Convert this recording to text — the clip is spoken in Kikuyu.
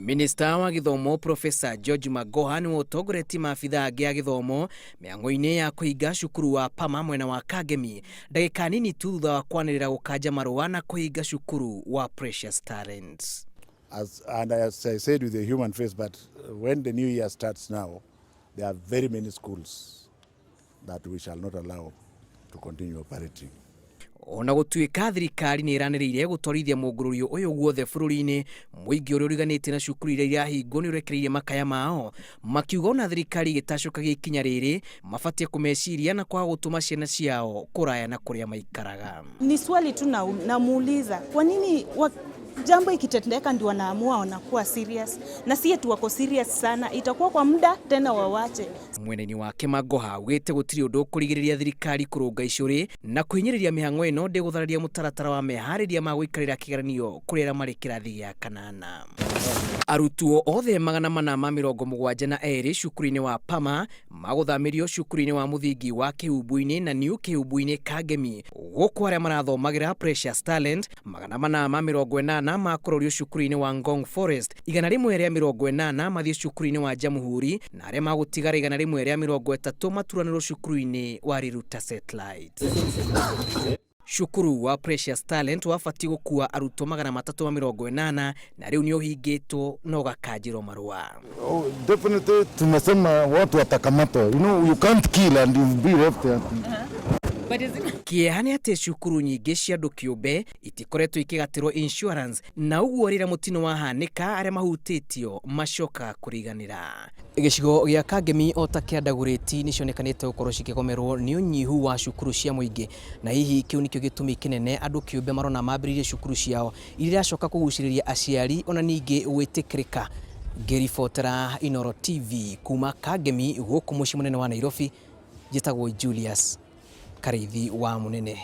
Minista wa gĩthomo Professor George Magoha nĩwe ũtongoretie maabithaa angĩ a gĩthomo mĩhang'o-inĩ ya kũhinga cukuru wa Pama mwena wa Kangemi ndagĩka nini tu thutha wa kwanĩrĩra gũkanja marũa na kũhinga cukuru wa Precious Talents. And as I said, with a human face, but when the new year starts now, there are very many schools that we shall not allow to continue operating. Ona gũtuĩka thirikari nĩ ĩranĩrĩire gũtwarithia mũngũrũrio ũyũ guothe bũrũri-inĩ, mũingĩ ũrĩa ũriganĩtie na cukuru iria irahingwo nĩ ũrekereirie makaya mao makiuga ona thirikari ĩgĩtacũkagia ikinya rĩrĩ mabatiĩ kũmeciria na kwaga gũtũma ciana ciao kũraya na kũrĩa maikaraga. Ni swali tu namuuliza, kwa nini jambo ikitendeka ndio wanaamua wanakuwa serious, na si eti wako serious sana, itakuwa kwa muda tena wawache. Mwena-inĩ wake Magoha augĩte gũtirĩ ũndũ ũkũrigĩrĩria thirikari kũrũnga icũrĩ na kũhinyĩrĩria mĩhang'o ĩno ndĩgũthararia mũtaratara wa meharĩria ma gũikarĩra kĩgeranio kũrĩ arĩa marĩ kĩrathi gĩa kanana. Arutwo othe 472 cukuru-inĩ wa Pama magũthamĩrio cukuru-inĩ wa mũthingi wa Kĩhumbu-inĩ na New Kĩhumbu-inĩ Kangemi, gũkũ arĩa marathomagĩra Precious Talent 480 makũrorio cukuru-inĩ wa Ngong Forest, 180 mathiĩ cukuru-inĩ wa Jamhuri na arĩa magũtigara 130 maturanĩrwo cukuru-inĩ wa Riruta Satellite. Cukuru wa Precious Talent wabatiĩ gũkua arutwo 380 na rĩu nĩ ũhingĩtwo na ũgakanjĩrwo marũa. Oh, definitely tumesema watu watakamatwa. You can't kill and you'll be left there. Kĩeha nĩ atĩ cukuru nyingĩ cia andũ kĩũmbe itikoretwo ikĩgatĩrwo insurance, na ũguo rĩrĩa mũtino wahanĩka arĩa mahutĩtio macokaga kũriganĩra. Gĩcigo gĩa Kangemi o ta kĩa Dagoretti nĩ cionekanĩte gũkorwo cikĩgomerwo nĩ ũnyihu wa cukuru cia mũingĩ, na hihi kĩu nĩkĩo gĩtũmi kĩnene andũ kĩũmbe marona mambĩrĩirie cukuru ciao iria iracoka kũgucĩrĩria aciari ona ningĩ gwĩtĩkĩrĩka. Ngĩribotera Inooro TV kuma Kangemi gũkũ mũciĩ mũnene wa Nairobi, njĩtagwo Julius Kariithi wa Mũnene.